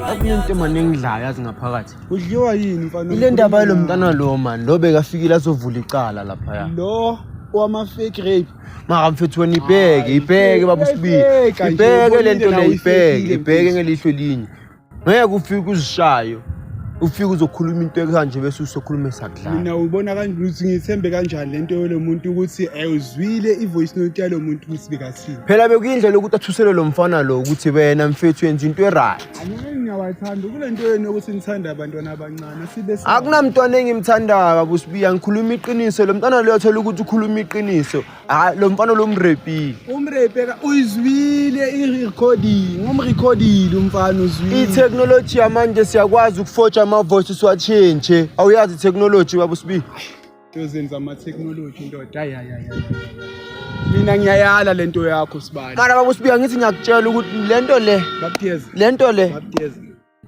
Akunento mane engidlayo yazi ngaphakathi. Udliwa yini mfana? Ile ndaba yalo mntana lo man, lo bekafikile azovula icala laphaya. Lo wama fake rape. Mara mfethu wena ibheke, ibheke baba usibili. Uyayifeka nje, Ibheke le nto ubonile le nawe ibheke, uyifekile, ibheke ngelihlo elinye. Ngeke ufike uzishayo. Ufike uzokhuluma into ekanje bese usokhuluma esakudlala. Mina ubona kanjani ukuthi ngithembe kanjani lento yalo muntu ukuthi ayuzwile i-voice note yalo muntu ukuthi bekathini. Phela bekuyindlela yokuthi athusele lo mfana lo ukuthi wena mfethu yenza into e-right. Angeke ngiyawathanda kule nto yenu yokuthi nithanda abantwana abancane sibe Akunamntwana engimthandayo baba uSibiya ngikhuluma iqiniso lo mntwana loyo thola ukuthi ukhuluma iqiniso. Hayi lo mfana lo mrepile. Umrape uyizwile i-recording, umrecordile umfana uzwile. I-technology yamanje siyakwazi ukufoja ama-voice siwatshintshe. Awuyazi i-technology baba uSibiya. Into zenza ama-technology ndoda hayi hayi hayi. Mina ngiyayala lento yakho sibali. Mara baba uSibiya ngithi ngiyakutshela ukuthi lento le Babutiyeza. lento le Babutiyeza.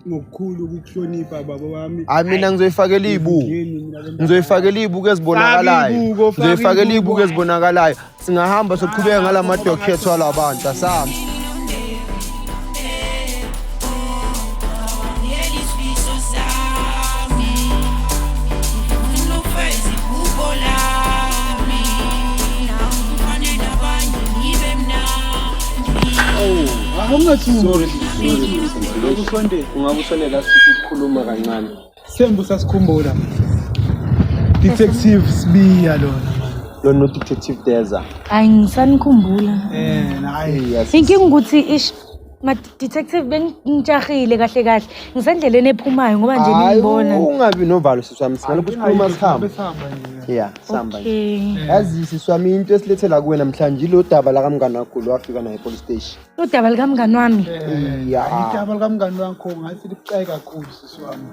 Ngokukhulu ukukuhlonipha baba wami. hayi mina ngizoyifakela iy'buko. Ngizingeni mina le ndaba. Ngizoyifakela iy'buko ezibonakalayo. Faka iy'buko, faka Ngizoyifakela iy'buko. iy'buko ezibonakalayo. Singahamba soqhubeka ngala madokhetho alabantu asahambe. Ungathuki. Sorry, ungabe usondela sikhuluma kancane. Thembu sasikhumbula. Detective Sibiya lona. Lo no detective Deza. Hayi ngisanikhumbula. Eh hayi. Yes. Inkinga ukuthi ish ma detective bengijahile kahle kahle. Ngisendleleni ephumayo ngoba nje Hayi, ningibona. ungabi novalo sisi wami singalokhu sikhuluma sihambe. Sihamba nje. Yeah, sihamba nje. Okay. Yazi sisi wami into esilethela kuwe namhlanje ilo daba lakamngani wakho lo wafika naye police station. Udaba likamngani wami. Yeah. Idaba likamngani wakho ngathi libucayi kakhulu sisi wami.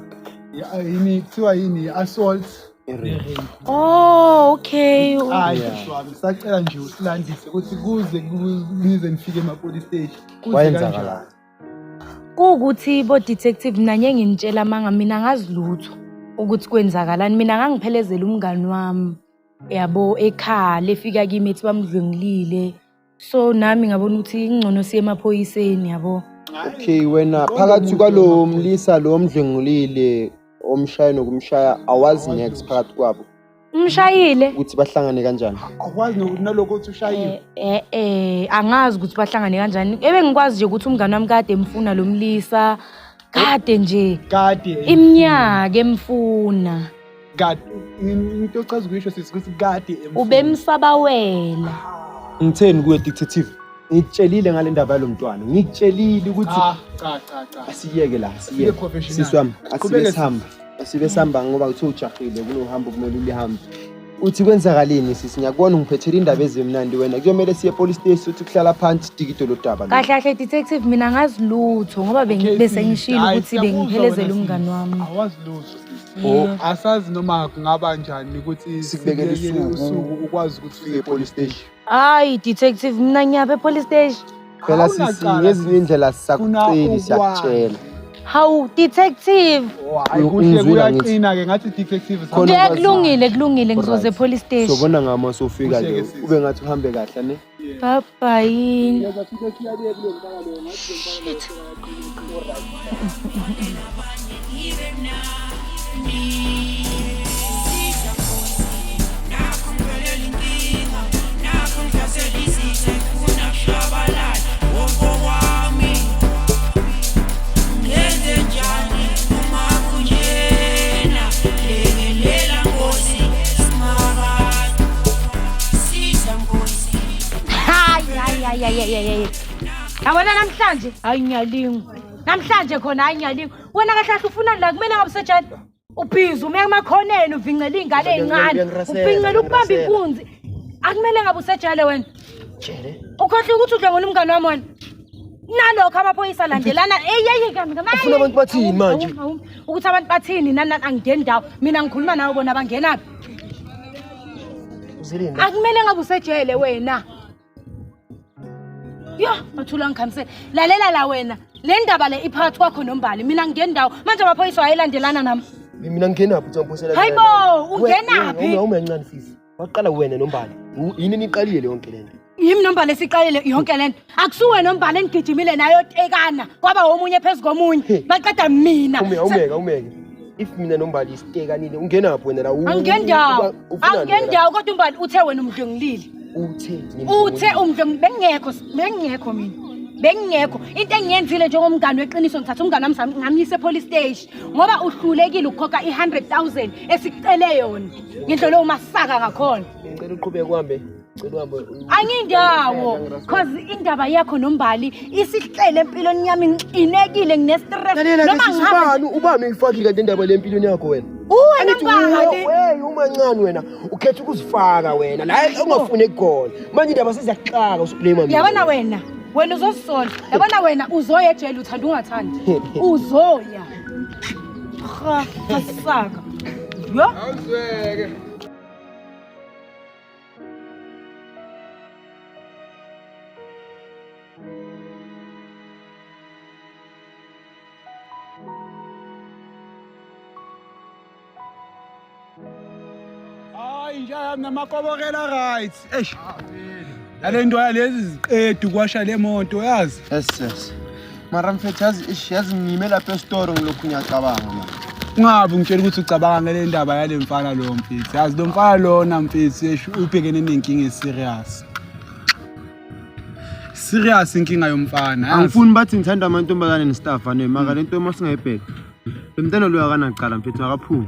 Yini kuthiwa yini assault ne-rape. Oh, okay. Hayi sisi wami sacela nje usilandise ukuthi kuze nize nifike ema-police station. Kuze kanjani? Kwayenzakalani? Kuwukuthi bo detective mina ngeke nginitshela amanga mina angazi lutho ukuthi kwenzakalani. Mina ngangiphelezela umngani wami yabo ekhala efika kimi ethi bamdlwengulile. So nami ngabona ukuthi ingcono siye emaphoyiseni yabo. Okay wena phakathi kwalo mlisa lo omdlwengulile omshaya nokumshaya awazi next phakathi kwabo Umshayile? ukuthi bahlangane kanjani. Akwazi nalokho ukuthi ushayiwe. Angazi ukuthi bahlangane kanjani. Ebengikwazi nje ukuthi umngani wami kade emfuna lo mlisa. Kade nje Kade iminyaka emfuna. kade into ochaza ukuyisho sisi ukuthi kade emfuna. Ubemsabawela. Ngitheni kuwe detective? Ngikutshelile ngale ndaba yalo mntwana. Ngikutshelile ukuthi Cha cha cha cha. asiyeke la, Sibe asiyeke. professional. Sisi wami, asibe Qhubeke sihamba. Asibe sihamba ngoba kuthiwa ujahile kunohambo kumele ulihambe. Uthi kwenzakaleni sisi ngiyakubona ungiphethele indaba ezimnandi wena. Kuyomele siye police station uthi kuhlala phansi dikide lo daba lo. Kahle kahle detective mina angazi lutho ngoba Okay, bese sisi. ngishilo Hayi, ukuthi siyakuzwa bengiphelezela wena, umngani sisi. wami. Awazi lutho sisi. Oh. Asazi noma kungaba njani ukuthi Sikubekele sikubekele usuku. ukwazi ukuthi Siye police station. Hayi detective mina ngiyapha e-police station. Phela sisi Awunacala, ngezinye sisi. indlela Funa sisakuceli ukwazi. siyakutshela. Hawu detective. Oh, hayi kuhle Ungizwile angithi? kuyaqina ke ngathi detective Khona Yeah, ukwazi. kulungile kulungile ngizoze Alright. e-police station. Sobona ngama sofika Kuhle-ke nje sisi. ube ngathi uhambe kahle ne. Bye bye. Hayi hayi hayi hayi hayi hayi. Yabona namhlanje hayi ngiyalingwa. Namhlanje khona hayi ngiyalingwa. Wena kahle kahle ufunani la kumele ngabe usejele. Ubhizi ume emakhoneni uvincela iy'ngane ey'ncane. Uyangirasela, Uvincela ukubamba uyangirasela. inkunzi. Akumele ngabe usejele wena. Ukhohlwe ukuthi udlwengula umngane wami wena. Nalokho amaphoyisa alandelana. Eyi eyi kami kami. Ufuna abantu bathini manje? Ukuthi abantu bathini nani nani angingeni ndawo. Mina ngikhuluma nawe bona bangenaphi. Uzeleni? Akumele ngabe usejele wena. Yo, bathula ngikhamisele. Lalela la wena. Le ndaba le iphakathi kwakho noMbali. Mina ngingendawo. Manje amaphoyisa wayelandelana nami. Mina ngingenaphi uthi amphosela? Hayibo, ungenaphi? Awumancane sisi. Waqala wena noMbali. Yini niqalile yonke lento? Yimi noMbali esiqalile yonke lento. Akusuwe noMbali enigijimile nayo tekana. Kwaba omunye phezu komunye. Baqeda mina. Awumeke, awumeke. If mina noMbali isitekanile, ungenaphi wena la? Angingendawo. Angingendawo kodwa uMbali uthe wena umdlwengulile. Uthe Uthe umdlweng bengekho bengekho mina. Bengingekho. Into engiyenzile njengomngani weqiniso ngithatha umngani wami ngamyisa epolice station ngoba uhlulekile ukukhokha i-100,000 esikucele yona. Ngendlela umasaka ngakhona. Ngicela uqhubeke uhambe. Ngicela uhambe. Angindawo cause indaba yakho noMbali isihlele empilweni yami ngixinekile ngine-stress Lalela noma ke sisi ngihamba ubani ubani uyifakile kanti indaba le empilweni yakho wena? uwe Angithi noMbali. uwe umancane wena ukhetha ukuzifaka wena la ongafuni khona. Manje indaba seziyaxaka usublame mina. Yabona wena, wena uzozisola. Yabona wena uzoya ejele uthanda ungathandi. Uzoya. Ha, masaka. Yo. Awuzweke. Hayi nje yami namakobokela right. Eish. Yale nto yalezi ziqedu kwasha le moto yazi. Yes yes. Mara mfethu yazi ish yazi ngime lapha esitoro ngilokhu ngiyacabanga manje. Ungabe ungitshela ukuthi ucabanga ngale ndaba yale mfana lo mfethu. Yazi lo mfana lona mfethu eish ubhekene nenkinga eserious. Serious inkinga yomfana. yazi. Angifuni bathi ngithanda amantombazane nestaff ane mara lento uma singayibheka. Lo mntana lo akanacala mfethu akaphumi.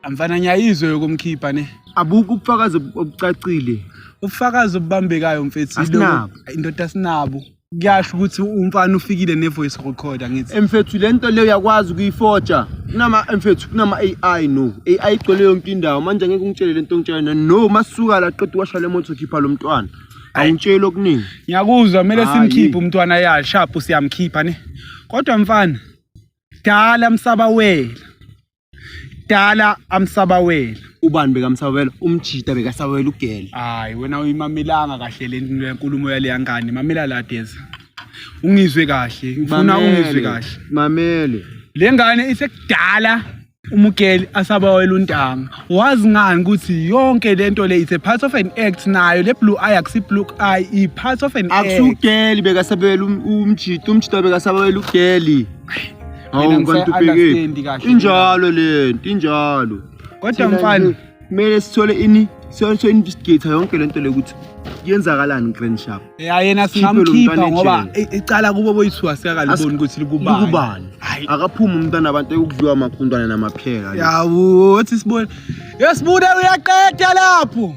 Mfana ngiyayizwa yokumkhipha ne. Abukho ubufakazi obucacile. Ubufakazi obubambekayo mfethu Asinabo. Indoda asinabo. Kuyasho ukuthi umfana ufikile ne-voice recorder ngithi. Emfethu lento leyo uyakwazi ukuyifoja. Kunama emfethu kunama AI no. AI igcwele yonke indawo. Manje ngeke ungitshele lento ongitshela no masuka la qeda uwasha le moto khipha lo mntwana. Awungitsheli okuningi. Ngiyakuzwa kumele Hayi. simkhiphe umntwana ya sharp siyamkhipha ne. Kodwa mfana dala amsabawela. Dala amsabawela. Ubani bekamsabela? Umjita bekasabela ugele. Hayi wena uyimamelanga kahle le nto yenkulumo yale yangane mamela la Deza. Ungizwe kahle, ngifuna ungizwe kahle. Mamele. Le ngane isekudala umugeli asabawela untanga. Wazi ngani ukuthi yonke lento le is a part of an act nayo le blue eye akusi blue eye i part of an act. Akusugeli bekasabela umjita, umjita bekasabela ugeli. Mina Hawu kanti ngise-understand ubheke. kahle. Injalo lento, injalo. Kodwa Thina mfana nje kumele sithole ini, sithole investigator yonke lento le ukuthi kuyenzakalani Grand Sharp. Ya yena Khiphe lo singamkhipha mntwana ngoba ejele. icala kubo boyithiwa siyakaliboni ukuthi likubani. Likubani? Hayi. Akaphumi umntwana abantu ekudliwa amakhundwana namapheka. Yawo othi sibone. Yesibude uyaqeda lapho.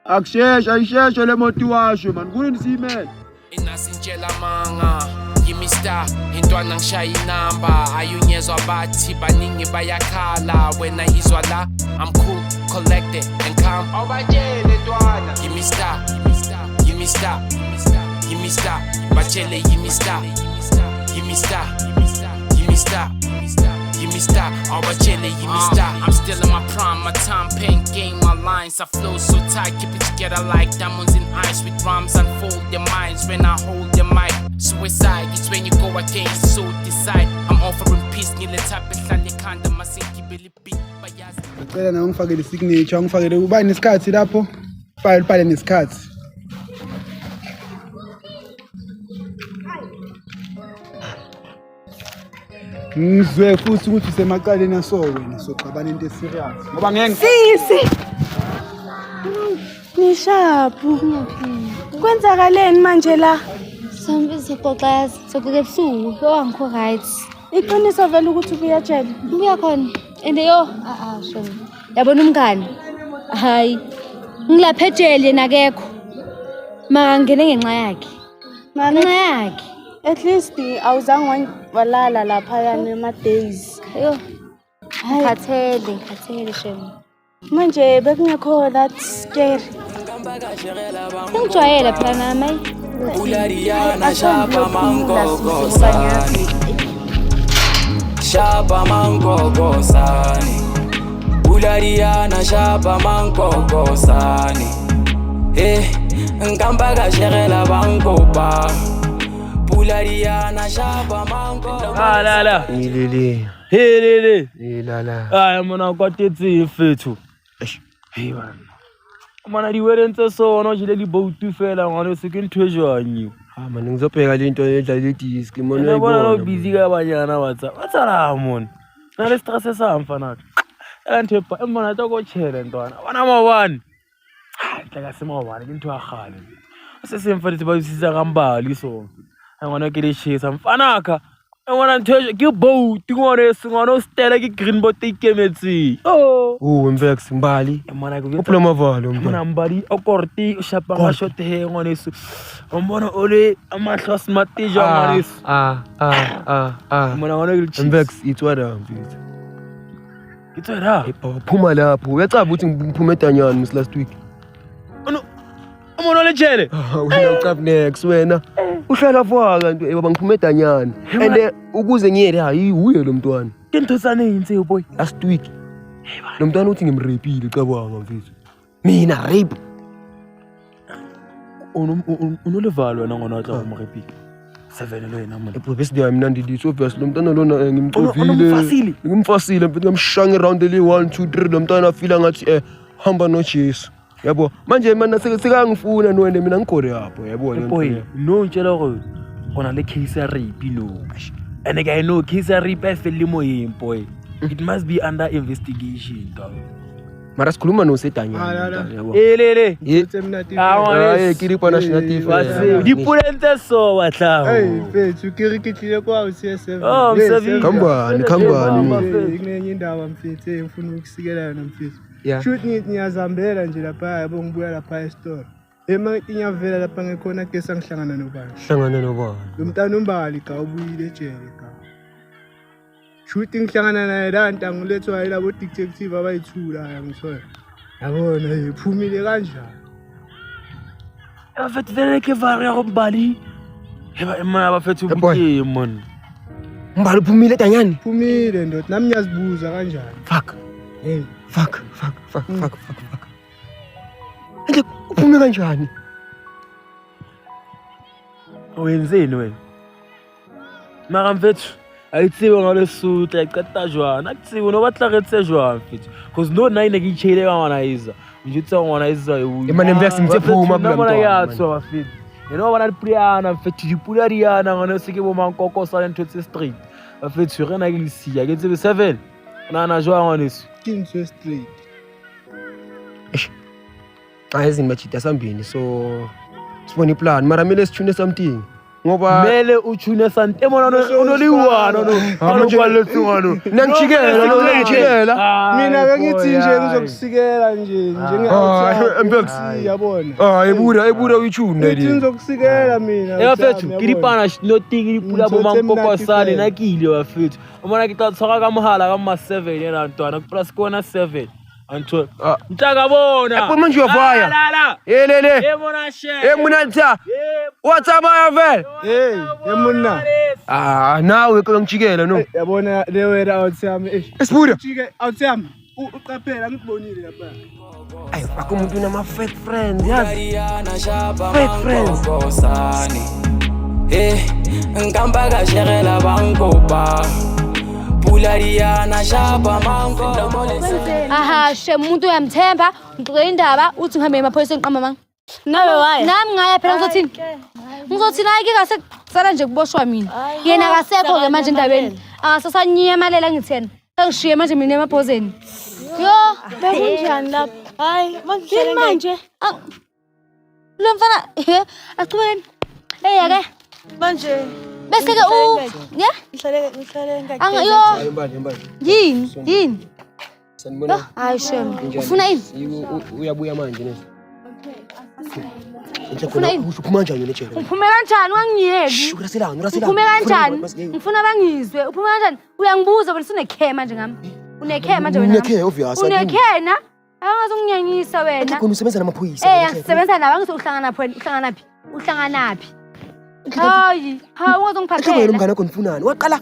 Akusheshe, ayisheshe le moto iwashwe man. Kunini siyimele? Inasintshela manga yimi star intwana ngishaya inamba ayunyezwa bathi baningi bayakhala wena izwa la I'm cool collected and calm awubatshele ntwana yimi star yimi star yimi star batshele yimi star yimi star yimi star yimi star awubatshele yimi star I'm still in my prime my time pain game my lines I flow so tight keep it together like diamonds in ice with rhymes unfold their minds when I hold the mic suicide it's when you go against so decide I'm offering peace ngile type ehlale ekhanda masengigibele beat bayazi Ngicela nawe ungifakele isignature, ungifakele uba nesikhathi lapho. File ubhale nesikhathi. Ngizwe futhi ukuthi usemacaleni aso wena soxabana into eserious. Ngoba ngeke Sisi. Nishapu. Kwenzakaleni manje la? Sambe sizoxoxa yazi, soxoxa ebusuku. Yo angikho right. Iqiniso vele ukuthi ubuya ejele. Ngibuya khona. And yo, a a shame. Yabona umngani? Hayi. Ngilapha ejele yena akekho. Mara ngingene ngenxa yakhe. Mara Ngenxa yakhe. at least awuzange walala lapha nema days. Yo. Ngikhathele, ngikhathele shame. Manje bekungekho that scary. Sengijwayele phela nami. Ayi. Ulariana Asambe shapa uyophumula sisi ngoba ngiyazi. mangokosane Shapa mangokosane Ulariana shapa mangokosane Eh Nkampa ka shegela bankopa. Pula diana shaba manko. Ah la la. Ilele. Hey le le. Ilala. Hayi mona o kwatetse fetho. Hey bana. Mona diwereng tse sona o jele diboutu fela ngwane se ke ntho e jwang eo. Ah man ngizobheka le nto edlala idisk mona Ene bona no uyayibona. busy ka banyana ba tsa. Ba tsala mona. Na le stress sa mfana. Ela ntho e pa e mona tlo go tshele ntwana. Bona maobane. Ah, tla ka se maobane ke ntho ya kgale. Se seng fa ditse ba isitsa ga mbali so. A ngwana ke le chesa mfanaka. E ngwana ntho e ke boat ngwana e ngwana o stela ke green boat e ikemetseng. Oh. Oh mvex mbali. E mona ke Uphula amavalo mona mntwana. mbali o korti o shapa nga shot he ngwaneso. O mbona o le amahlo a smart jwang ngwaneso. Ah ah ah ah. Mona ngwana ke le chips. Mvex itswara mfethu. Ke tswela. Hey baba phuma lapho. Uyacaba ukuthi ngiphume edanyana miss last week. Ono umona le jele. Wena ucaba next wena. Uhlala faka nto eh baba ngiphume edanyana. And ukuze ngiye la hayi uye lo mntwana. Ke ntho tsa neng tseo boy. Last week. Lo mntwana uthi ngimrapile cabanga mfethu. Mina rape. Ono ono levalo wena ngwana o tla go mo repika. Seven le wena mona. Ebro bese ndiyamnandi litho obvious lo mntwana lona ngimxovile. Unomfasile? Ngimfasile mfethu ngamshaya ngeround eli 1 2 3 lo mntwana afila ngathi hamba noJesu. Yabo manje mina sekangifuna nowena mina ngigore yapho yabo le nto Boy, leyo. no ntshela gore go na le case ya rape no. And ke I know case ya rape e felle moyeng boy. It must be under investigation dog. Mara sikhuluma nosedanyana Ah, la, la. mntwana, yabo. Eh le le. Ye- Tse monate Ah, fela. ngwaneso. Hayi, ke di national TV. Wa tseba, dipoleng tse so batlang. Hey mfethu ke re ke tlile kwa CS7. Oh, Msevi. Khambani, khambani. Kunenye indaba mfethu engifuna ukusikela yona mfethu. Yeah. Shoot ngithi ngiyazihambela nje lapha yabo ngibuya lapha esitolo. Ema ngithi ngiyavela lapha ngikhona ke sangihlangana nobani. Hlangana nobani? Lo mntana umbali ka ubuyile ejele ka. Shoot ngihlangana naye la ntango lethwa yilabo detective abayithula ngithola. Yabona iphumile kanjani? Bafethu vele ke vare ya go mbali. Heba mona bafethu Eh, boy. bukeng mona. Mbali uphumile edanyana? Phumile ndoda nami ngiyazibuza kanjani. Fuck. Hey. Fuck, fuck, fuck, fuck, fuck, fuck. Enhle uphume kanjani? O wenzeni wena? Mara mfethu a ke tsebe ngale sotla e qeta jwang. Ha ke tsebe no batla re tse jwang mfethu. Cause no nna ne ke itjheile ka ngwana Isa. O njwetsa ngwana Isa e Eh, man, Mvex ngithe phuma kula mntwana. Mona mntwana, ya man. tswa bafethu. Yena wa bona dipula mfethu dipula di yana ngwana se ke bo mankoko sa le ntho tse straight. Bafethu re na ke le siya ke tsebe seven. O nahana jwang ngwaneso? Ke ntho e straight. Hayi izini majita sambini so sibone iplan mara kumele sithune something ngoba Mele o tune sante mona o no le one o no. Ah, manje- kwalletse ngwana. Nangijikela, no, nangijikela. Mina bengithi nje ngizokusikela nje njenge Ah, Mvex. yabona. Ah, ebuda ebuda uyithune Ngithi le. ngizokusikela mina. E bafethu ke dipana noting dipula bo Ntho tse monate mankokosane fela. nna ke ile bafethu o mona ke tla tshwara ka mohala ka ma 7 ena ntwana plus ke ona 7 antho Ah. ntaka bona Eh, manje uyavaya. La, la, la. Eh le le. Eh, mona she Eh mona tsa. Eh, Wa tsamaya vele. Hey, ye monna. Ah, nawe ke ngijikela no. Yabona le wena out yami. Eh, Esibuda. jike out yami. Uqaphela ngikubonile lapha. Ay, fuck umuntu unama fake friends yazi. Diana shaba Fake friends. mankokosane. Eh, nkampa ka shegela bankopa. Pula diana shaba manko. Aha, shem umuntu uyamthemba, ngixoxe indaba uthi ngihambe emaphoyiseni ngiqamba manga. Nawe waya? Nami ngaya phela ngizothini? Ngizothini hayi ke kase kusala nje kuboshwa mina. Yena akasekho ke manje endabeni. Akasasanyamalela ngithi yena. Sengishiye manje mina emaphozeni. Yo, Bekunjani lapho? Hayi, manje yini manje? Ah, Lo mfana, he, achubekeni. Eh ke, Manje bese ke u yeah, ngihlale ngihlale anga yo Hayi mbali mbali. yini? Yini? Yo, Sanibona. hayi shem. Ufuna ini? Uyabuya manje ne. Enhle Ufuna khona ini? usho uphuma kanjani wena ejele? Uphume kanjani ungangiyeki? Uraselani, uraselani. Uphume kanjani? Ngifuna bangizwe. Uphume kanjani? Uyangibuza wena usunekhe manje ngami. Unekhe manje wena. ngami. Unekhe, obvious, Unekhe na? Angaze unginyanyisa Enhle wena. khona usebenza namaphoyisa. Eh, angisebenza nawe angithi uhlangana phi wena? Uhlangana phi? Uhlangana phi? Hayi, hayi Enhle wena ungazongiphathela. umngane wakho nifunani? Waqala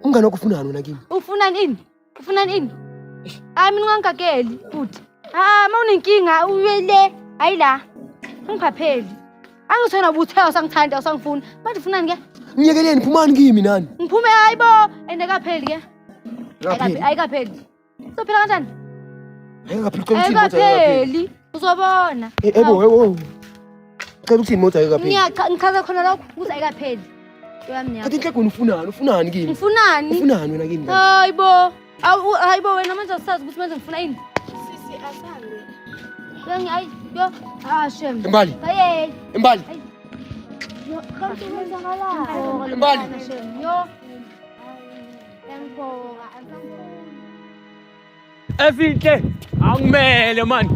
umngane wakho ufunani wena kimi? Ufuna ini? Ufuna ini? Hayi mina ungangikakeli futhi. Ah, uma unenkinga uye le, hayi la. Ungiphapheli. Angithi wena ubuthe awusangithandi awusangifuni. Manje ufunani ke? Ngiyekeleni phumani kimi nani. Ngiphume hayibo and akapheli ke. Ayikapheli. Ayikapheli. Uzophila kanjani? Ayikapheli cela uthini moto ayikapheli. Ayikapheli. Uzobona. Eh, Ebo ebo. Cela uthini moto ayikapheli. Ngiyacha ngichaza khona lokho ukuthi ayikapheli. Uyamnyama. Kanti inhlego ufunani? Ufunani kimi? Ngifunani? Ufunani wena kimi? Hayibo. Awu hayibo wena manje awusazi ukuthi manje ngifuna ini. Sisi asambe. Bengi ayi yo ah shem. Imbali. Hayi. Imbali. Yo kanti kwenzakalani? Imbali. Yo. Ngiyabonga angisafuni. Ezinhle angimele mani.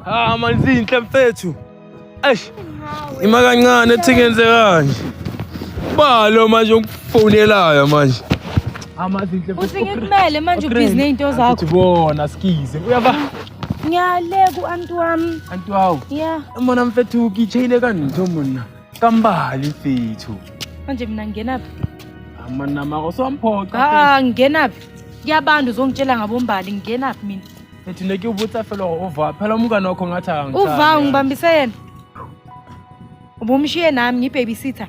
Ah mani zinhle mfethu. Eish. Ima kancane ethi ngenze kanje. Balo manje ungifonelayo manje. Amazinhle Uthi ngikumele manje ubhizi ney'nto zakho. Uthi bona skize. Uyava? Ngiyale ku-anti wami. Anti wawo. Ya. Mona mfethu kichayile kanto mona. Kambali mfethu. Manje mina ngingenaphi? Amana mako somphoqa. Ah, ngingenaphi? Kuyabantu uzongitshela ngabombali ngingenaphi mina? Mfethu neke ubutsa fela uva. Phela umngane wakho ngathi angithandi. Uva ngibambise yena. Ubumshiye nami ngiyi-babysitter.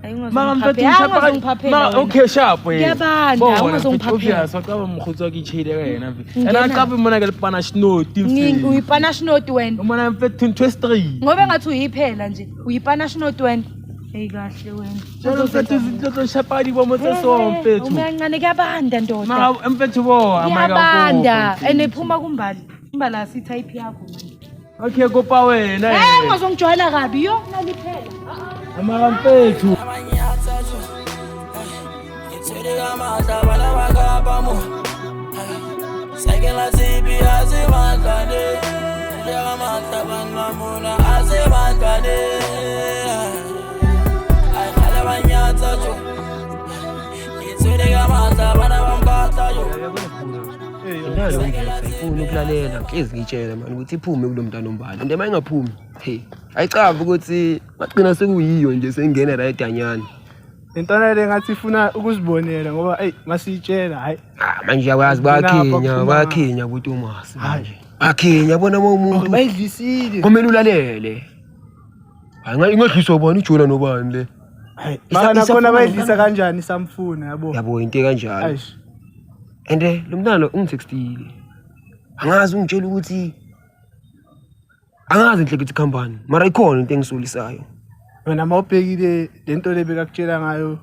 Hayi, Mara mfethu ungazongiphaphela. ushapa Ungazongiphaphela Mara wena. okay sharp wena. Kuyabanda, Bona, ungazongiphaphela. mfethu, obvious waqaba mokgotsi wa ke tjheile ka yena mfethu. Ngena. Ene a qabe mona ke lepana shinoti mfethu. Uyipanashinoti wena. Mona mfethu ntho e straight. Ngoba engathi uyiphela nje. Uyipanashinoti wena. Hey kahle wena. Jalo mfethu izinto tlo shapa dibomo tse so mfethu. Ume kancane kuyabanda ndoda. Mara mfethu bo Kuyabanda. And ephuma kumbali. Imbali asitype yakho manje. Okay kopa wena. Eh ungazongijwayela kabi yo naliphela. Mara mfethu. Nalo ngifuna ukulalela ngihlezi ngitshela mani ukuthi iphume kulo mntana ombala. And uma ingaphumi, hey, ayicavi ukuthi bagcina sekuyiyo nje sengena la edanyana. Lentwana le ngathi ifuna ukuzibonela ngoba eyi masiyitshela hayi. Ah manje uyakwazi Ngapha bayakhinya, kuphuma- bayakhinya kuThomas manje. Bayakhinya bona uma umuntu Bayidlisile. kumele ulalele. Hayi ingadliswa ubani uJola nobani le. Hayi, Isa- mara nakhona isafuna bayidlisa kanjani samfuna yabo. Yabo into ekanjalo. Eish. And lo mntana lo ungitextile. Angazi ungitshela ukuthi angazi inhle ukuthi khambani, mara ikhona into engisolisayo. Wena mawubhekile lento le bekakutshela ngayo.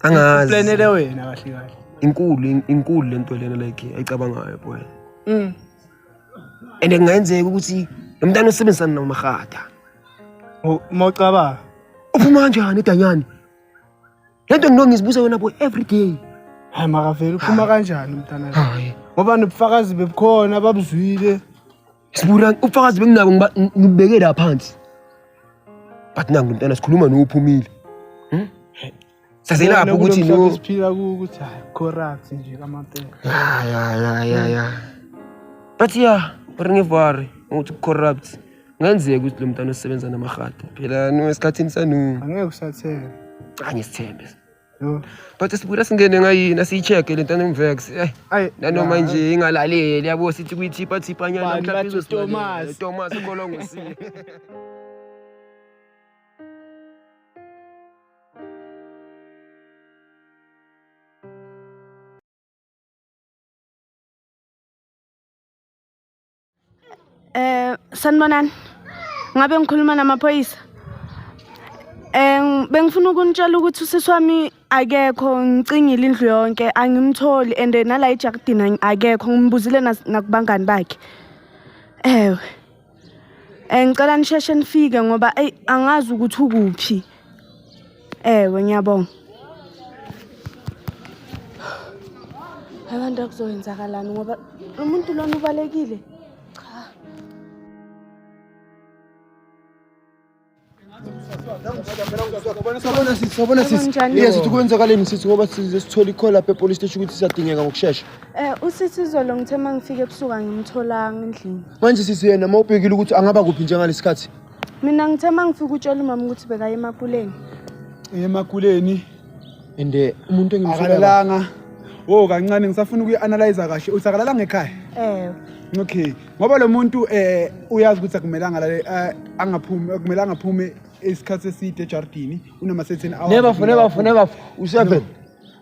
Angazi. Planele wena kahle kahle. Inkulu inkulu lento lena like ayicabangayo boy. Mm. And kungenzeka ukuthi lo mntana usebenzisana namahata. Mawucabanga. Uphuma kanjani edanyane? Lento ngino ngizibuza yona boy every day. Hayi mara vele uphuma kanjani umntana lo? Hayi. Ngoba nobufakazi bebukhona babuzwile. Sibura ubufakazi benginabo ngibeke la phansi. But nangu lo mntana sikhuluma nophumile. Hmm? Sazelapho ukuthi no siphila kuwo ukuthi hayi corrupt nje kamampela. Ya ya ya ya ya. But yeah, ore ngevari ukuthi corrupt. Ngenzeka ukuthi lo mntana usebenza namahata. Phela no esikhathini sanu Angeke usathele. angisithembe. Yo. But sibuya singene ngayini asiyi-check-e le ntwana emvex. Eh. Ayi Nanoma nje ingalaleli yabo sithi kuyithipha thiphanyana Bani mhlawumbe bathi izosilalela. Thomas. Thomas uKolongosile. Sanibonani. Ngabe ngikhuluma namaphoyisa? Bengifuna ukunitshela ukuthi usisi wami akekho, ngicingile indlu yonke, angimtholi and nala ejaridini akekho, ngimbuzile nakubangani bakhe. Ewe. Ngicela nisheshe nifike ngoba eyi angazi ukuthi ukuphi. Ewe, ngiyabonga. Abantu akuzoyenzakalani ngoba lo muntu lona ubalekile. Sabona sisi, sabona sisi. Njani? Yes, sithi kwenzakaleni sisi ngoba size sithole i-call lapha e-police station ukuthi siyadingeka ngokushesha. Usisi izolo ngithe uma ngifika ebusuku angimtholanga endlini. Manje sisi yena mawubhekile ukuthi angaba kuphi njengalesi sikhathi? Mina ngithe uma ngifika utshela umama ukuthi bekaye emakuleni. Emakuleni And umuntu engimsolayo akalalanga. Wo kancane ngisafuna ukuyi-analyze kahle. Uthi akalalanga ekhaya. Ewe. Okay, ngoba lo muntu uyazi ukuthi akumelanga lale angaphumi, akumelanga aphume isikhathi eside ejardini, unama certain hours. Never for never for never. U7.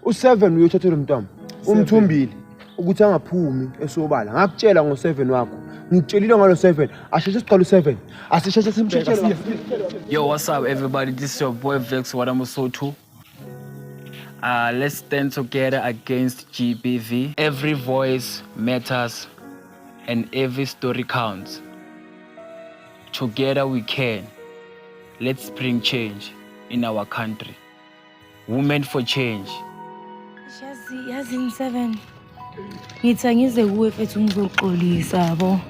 U7 uyothatha lo mntwana. Umthumbile ukuthi angaphumi esobala. Ngakutshela ngo7 wakho. Ngikutshelile ngalo 7. Asheshe siqala u7. Asisheshe simsheshele. Yo, what's up, everybody? This is your boy Vex Wadamusotu. Let's stand together against GBV. Every voice matters and every story counts. Together we can. Let's bring change in our country. Women for change. Yazi yazini 7. Ngithi angize kuwe mfethu ngizoxolisa yabo.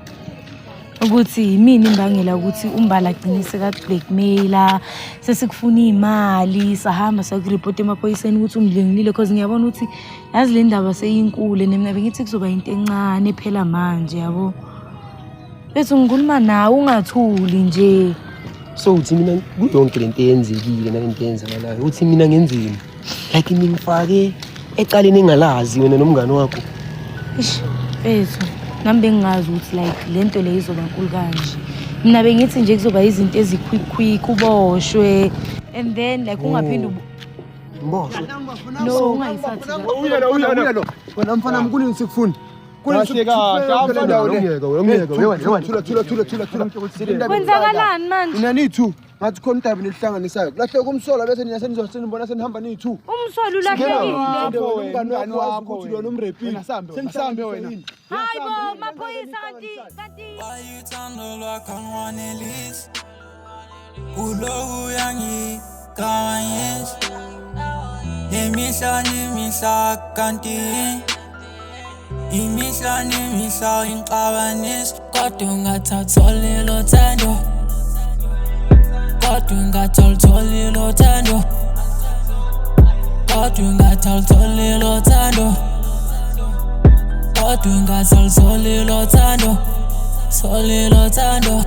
Ukuthi yimini imbangela ukuthi uMbali agcine seka-blackmailer, sesikufuna iy'mali, sahamba sakuripota emaphoyiseni ukuthi umdlwengulile, cause ngiyabona ukuthi yazi le ndaba seyinkulu and mina bengithi kuzoba into encane phela manje yabo. Mfethu ngikhuluma nawe ungathuli nje. So uthi mina kuyonke lento eyenzekile nalento eyenzakalayo, uthi mina ngenzeni? Like ningifake ecaleni engalazi wena nomngane wakho. Ish, mfethu, nami bengingazi ukuthi like le nto le izoba nkulu kanje. Mina bengithi nje kuzoba izinto ezi-quick quick, uboshwe and then like ungaphinde Mboshwe. No, ungayithathi. Uya lo, uya lo. Wena mfana mkhulu sikufuna. Kahle kahle, Kule ndawo le. Ngiyeka wena, ngiyeka wena, wena. Thula thula thula thula thula. Kwenzakalani manje? Nina niyi-two. Ngathi khona udaba nilihlanganisayo. Kulahleka umsolwa bese nina senibona senihamba niyi-two. Umsolwa ulahlekile. Umngane wakho wazi ukuthi lona umrepile. Wena sambe wena. Hayi bo, maphoyisa kanti kanti Uthando lwakho angwanelisi uloku uyangiganyisa imihla nemihla kanti imihla nemihla ingixabanisa kodwa ungathatholi lo thando kodwa ungatholitholi lo thando kodwa ungatholitholi lo thando kodwa ungatholitholi lo thando tholi lo thando.